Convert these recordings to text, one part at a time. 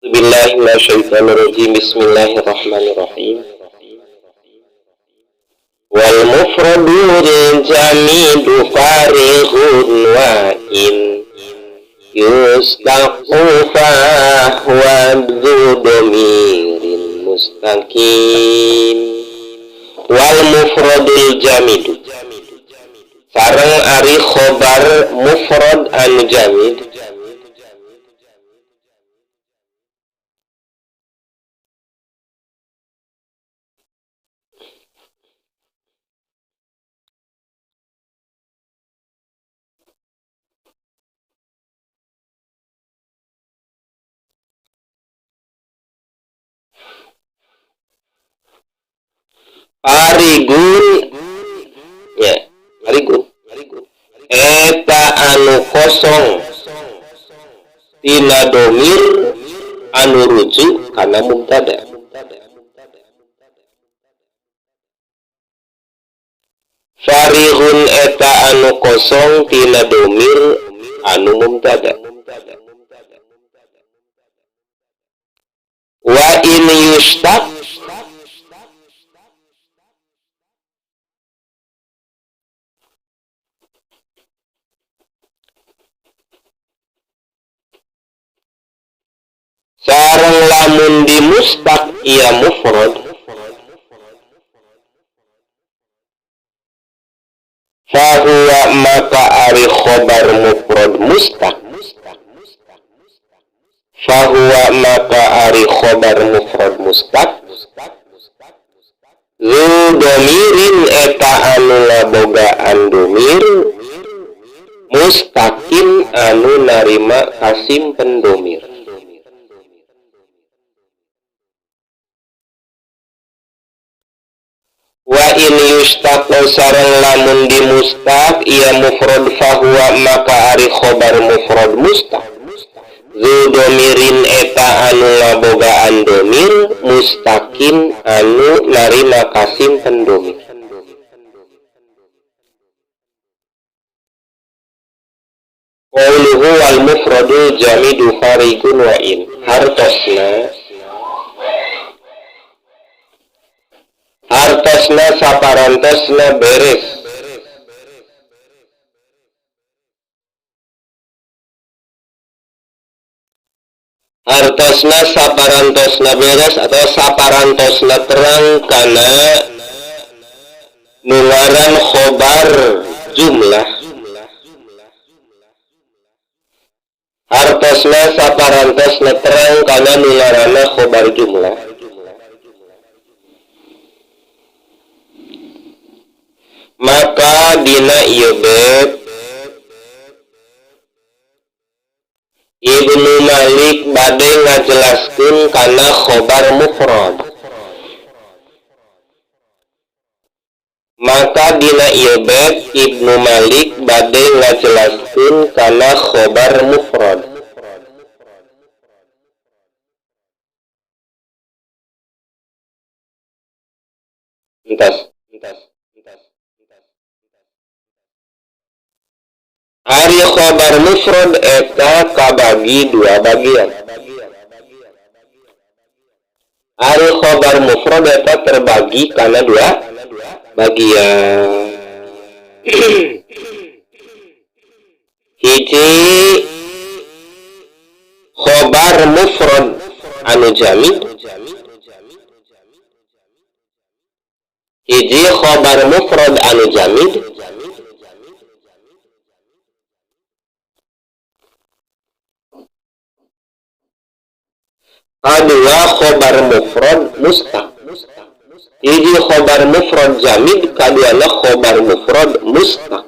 Billahi minasyaitonirrajim. Bismillahirrahmanirrahim. Wal mufradul jamidu farighun wa in yustaqu fa huwa dzu dhamirin mustaqim. Wal mufradul jamidu sareng ari khobar mufrad anu jamid Parigun ya, parigun eta anu kosong tina domir anu rujuk kana mubtada. Farihun eta anu kosong tina domir anu mubtada. Wa in yushtaq sareng lamun dimustaq ia mufrad fahuwa maka ari khobar mufrad mustaq fahuwa maka ari khobar mufrad mustaq zu domirin eta anu ngabogaan domir mustaqim anu narima kasimpen domir. Wa in yushtaq sareng lamun dimustaq ia mufrad fahuwa maka ari khobar mufrad mustaq zu domirin eta anu ngabogaan domir mustaqim anu narima kasimpen domir. Qauluhu wal mufradul jamidu fariqun wa in hartosna hartosna saparantosna beres hartosna saparantosna beres atau saparantosna terang kana nu ngaran khobar jumlah hartosna saparantosna terang kana nu ngaranna khobar jumlah. Maka dina ieu bab Ibnu Malik bade ngajelaskeun kana khobar mufrad. Maka dina ieu bab Ibnu Malik bade ngajelaskeun kana khobar mufrad. Entas. Ari khobar mufrad eta kabagi dua bagian. Ari khobar mufrad eta terbagi kana dua bagian. Hiji khobar mufrad anu jamid, hiji khobar mufrad anu jamid, kadua khobar mufrad mustaq. Hiji khobar mufrad jamid, kaduana khobar mufrad mustaq.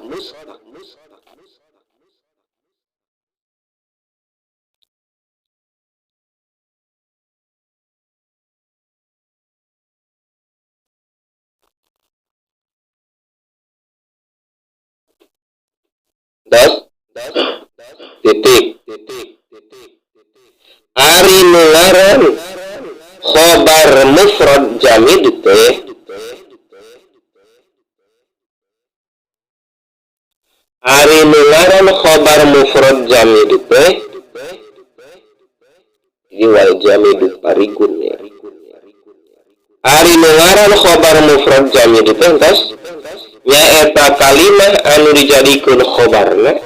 Dos titik. Ari nu ngaran khobar mufrad jamid teh ari nu ngaran khobar mufrad jamid teh Jadi wal jamidu parigun ya. Ari nu ngaran khobar mufrad jamid teh tos nyaeta kalimah anu dijadikeun khobarna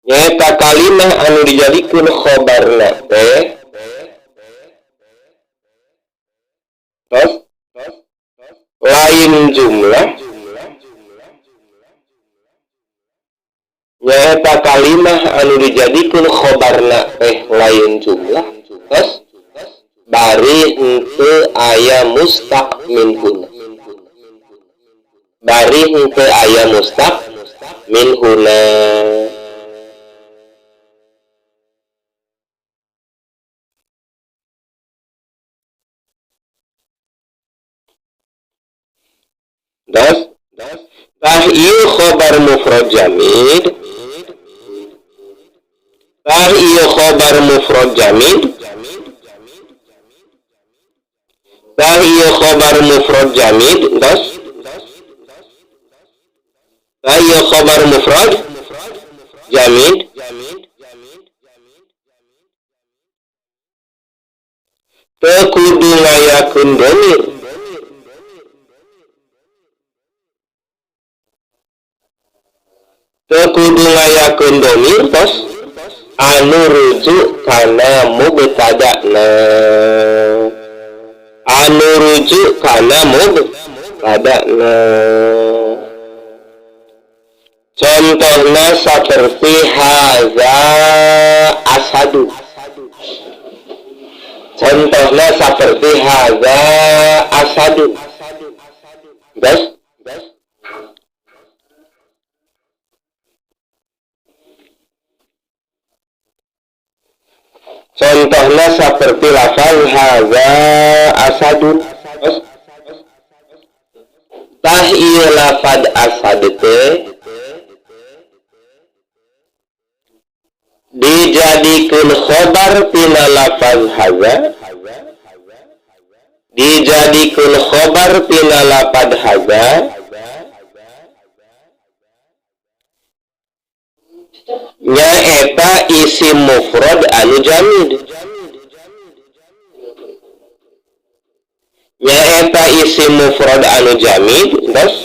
nyaeta kalimah anu dijadikeun khobarna teh tos lain jumlah nyaeta kalimah anu dijadikeun khobarna teh lain jumlah tos bari henteu aya mustaq minhuna bari henteu aya mustaq minhuna. Das tah ieu khobar mufrad jamid tah ieu khobar mufrad jamid tah ieu khobar mufrad jamid das tah ieu khobar mufrad jamid teu kudu ngayakeun domir teu kudu ngayakeun domir tos anu rujuk kana mubtada'na anu rujuk kana mubtada'na. Contohna saperti haza asadu. Contohna saperti haza asadu. Das contohnya seperti lafaz haza asadun. Tah ieu lafaz asad teh dijadikeun khobar tina lafaz haza dijadikeun khobar tina lafaz haza nyaeta isim mufrad anu jamid nyaeta isim mufrad anu jamid tos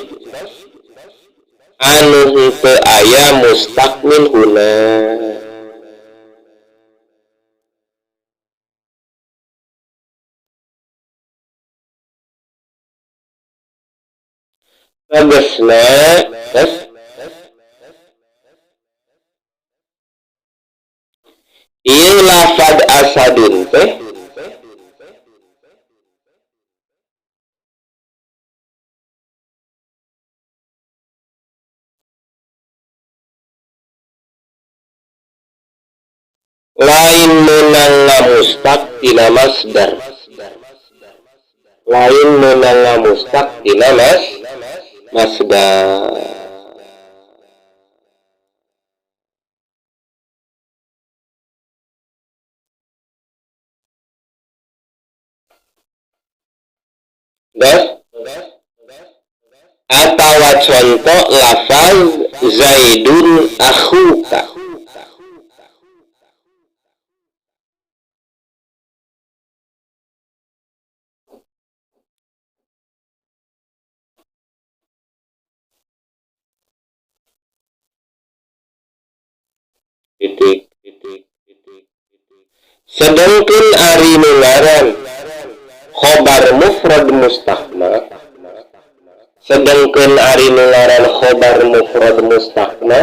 anu henteu aya mustaq minhuna. Tegasna tos ieu lafad asadun teh lain meunang ngamustaq tina masdar lain meunang ngamustaq tina masdar. Das atawa contoh lafaz Zaidun akhuka titik titik titik titik. Sedangkan ari nu ngaran khobar mufrad mustaqma sedangkan ari nu ngaran khobar mufrad mustaqma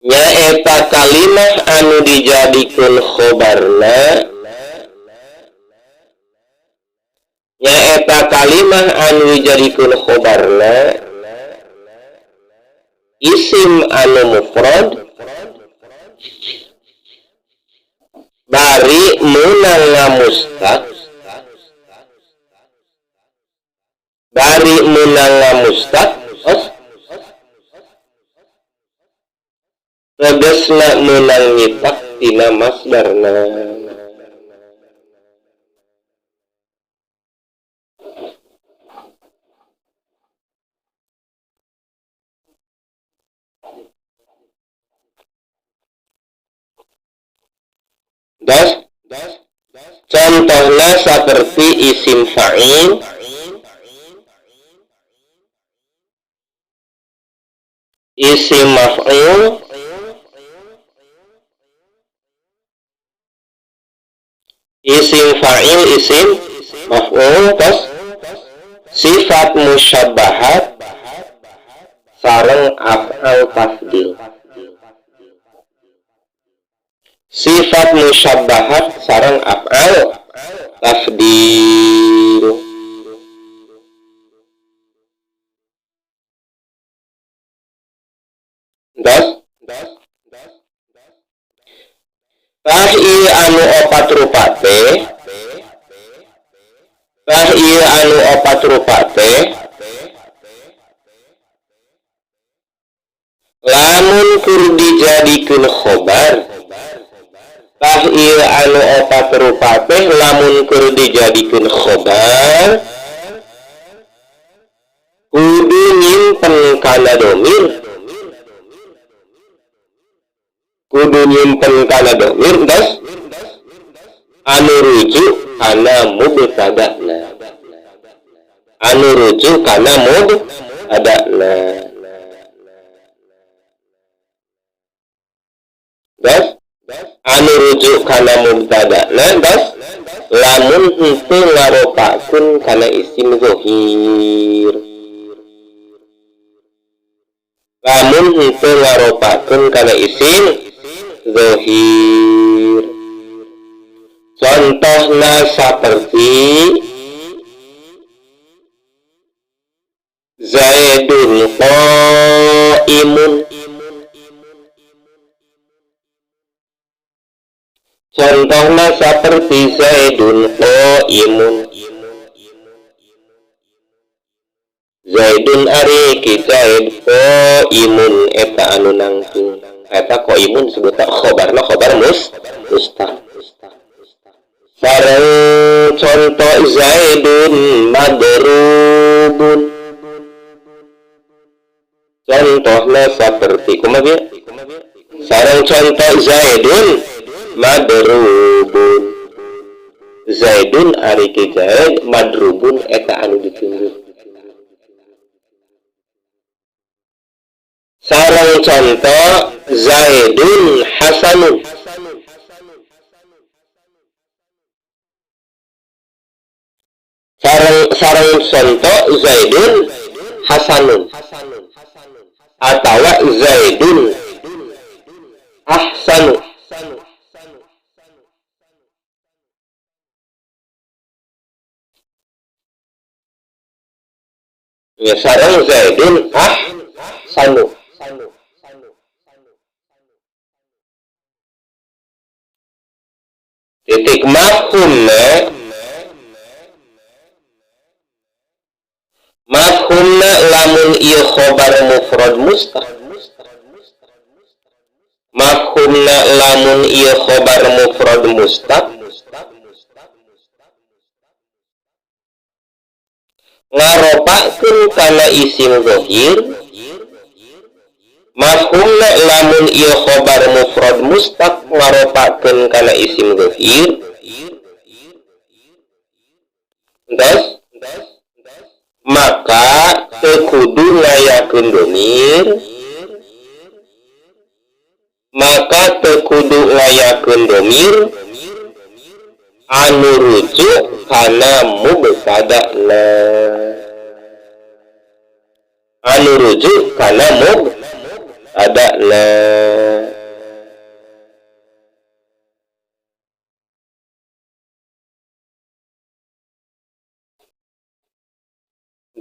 nyaeta kalimah anu dijadikeun khobarna nyaeta kalimah anu dijadikeun khobarna isim anu mufrad bari meunang ngamustaq bari meunang ngamustaq tegasna meunang nyitak tina masdarna. Das contohnya seperti isim fa'il, isim maf'ul, isim fa'il, isim maf'ul, terus sifat musyabbahat sareng af'al tafdil. Sifat musyabbahat sareng af'al tafdil. Das tah ieu anu opat rupa teh, tah ieu anu opat rupa teh lamun keur dijadikeun khobar, tah ieu anu opat rupa teh lamun keur dijadikeun khobar kudu nyimpen kana domir, kudu nyimpen kana domir das anu rujuk kana mubtada'na, anu rujuk kana mubtada'na. Das anu rujuk kana mubtada'na das lamun henteu ngaropakeun kana isim zahir, lamun henteu ngaropakeun kana isim zahir. Contohna saperti Zaidun qaimun. Contohna saperti Zaidun qaimun. Zaidun ari ki Zaid qaimun eta anu nangtung. Eta qaimun disebutna khobarna khobar mustaq. Sareng contoh Zaidun madrubun. Contohna saperti kumaha bieu? Sareng contoh Zaidun madrubun. Zaidun ari ki Zaid madrubun eta anu ditunjuk. Sareng contoh Zaidun hasanun. Sareng contoh Zaidun hasanun atawa Zaidun ahsanu. Ya, sareng Zaidun ahsanu. Titik mafhumna, mafhumna lamun ieu khobar mufrad mustaq, mafhumna lamun ieu khobar mufrad mustaq ngaropakeun kana isim zahir. Mafhumna lamun ieu khobar mufrad mustaq ngaropakeun kana isim zahir. Terus maka teu kudu ngayakeun domir, maka teu kudu ngayakeun domir anu rujuk kana mubtada'na, anu rujuk kana mubtada'na.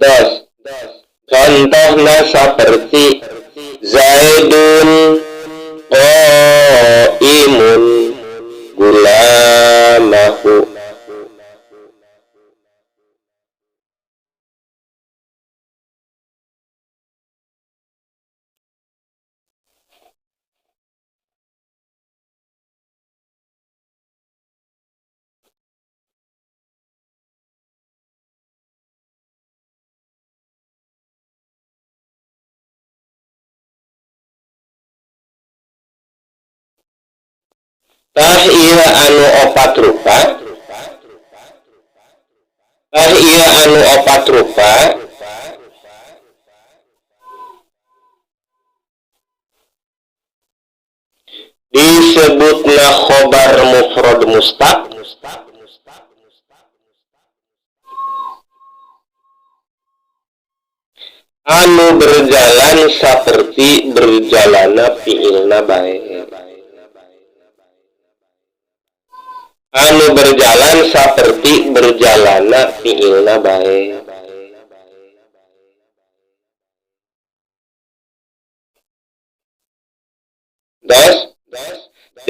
Das contohna saperti Zaidun qaimun gulamahu. Tah ieu anu opat rupa, tah ieu anu opat rupa disebutna khobar mufrad mustaq anu berjalan seperti berjalanna fi'ilna bae, anu berjalan seperti berjalanna fi'ilna bae. Das,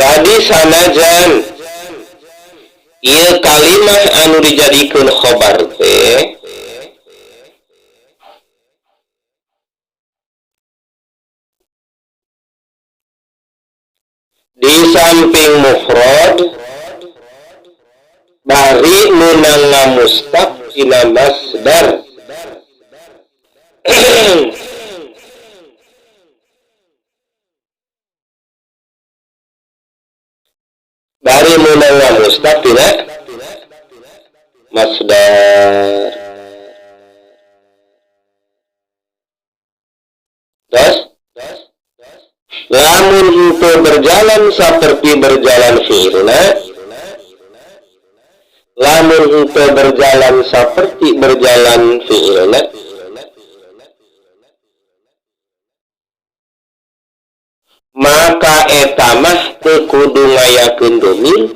jadi sanajan ieu kalimah anu dijadikeun khobar teh di samping mufrad bari meunang ngamustaq tina masdar bari meunang ngamustaq tina masdar. Terus lamun itu berjalan seperti berjalan fi'ilna, lamun itu berjalan seperti berjalan fi'ilna, maka eta mah teu kudu ngayakeun domir,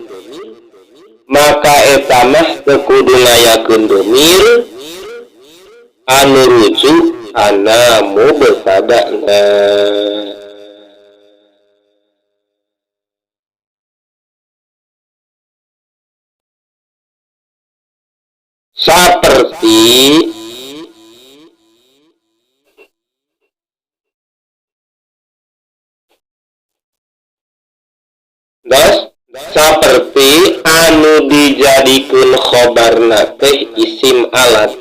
maka eta mah teu kudu ngayakeun domir anu rujuk kana mubtada'na. Seperti das, seperti anu dijadikeun khobarna teh isim alat.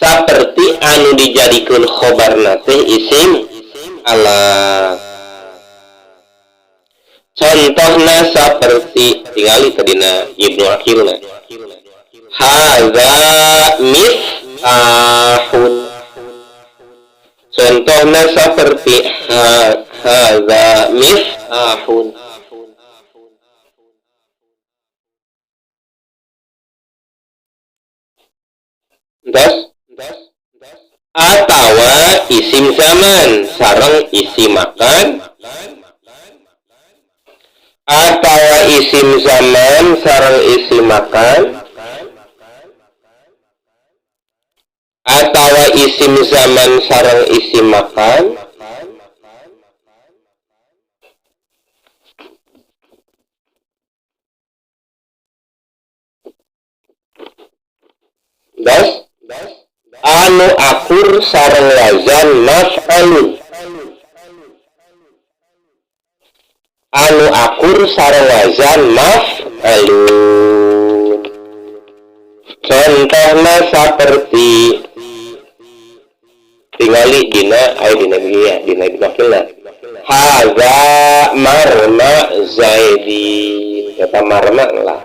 Seperti anu dijadikeun khobarna teh isim alat. Contohna seperti tingali tadina Ibnu Aqilna, hadza miftahun. Contohna seperti hadza miftahun. Terus atawa isim zaman sareng isi makan, atawa isim zaman sareng isi makan, atawa isim zaman sareng isi makan, das anu akur sareng wazan maf'alun, anu akur sareng wazan maf'alun. Contohna seperti tingali dina aya dina bieu ya, dina Ibnu Aqilna, hadza marma zaidin, kata marma lah.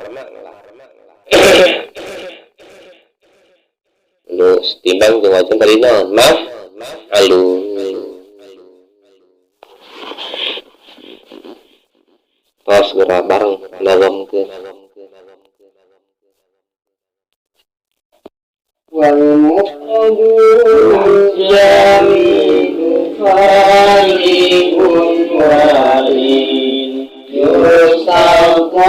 Nu setimbang jeung wajan tadi naon maf'alun. Tos geura bareng nazamkeun. Wal mufradu jami'u fa'ilun wa in yustaqu.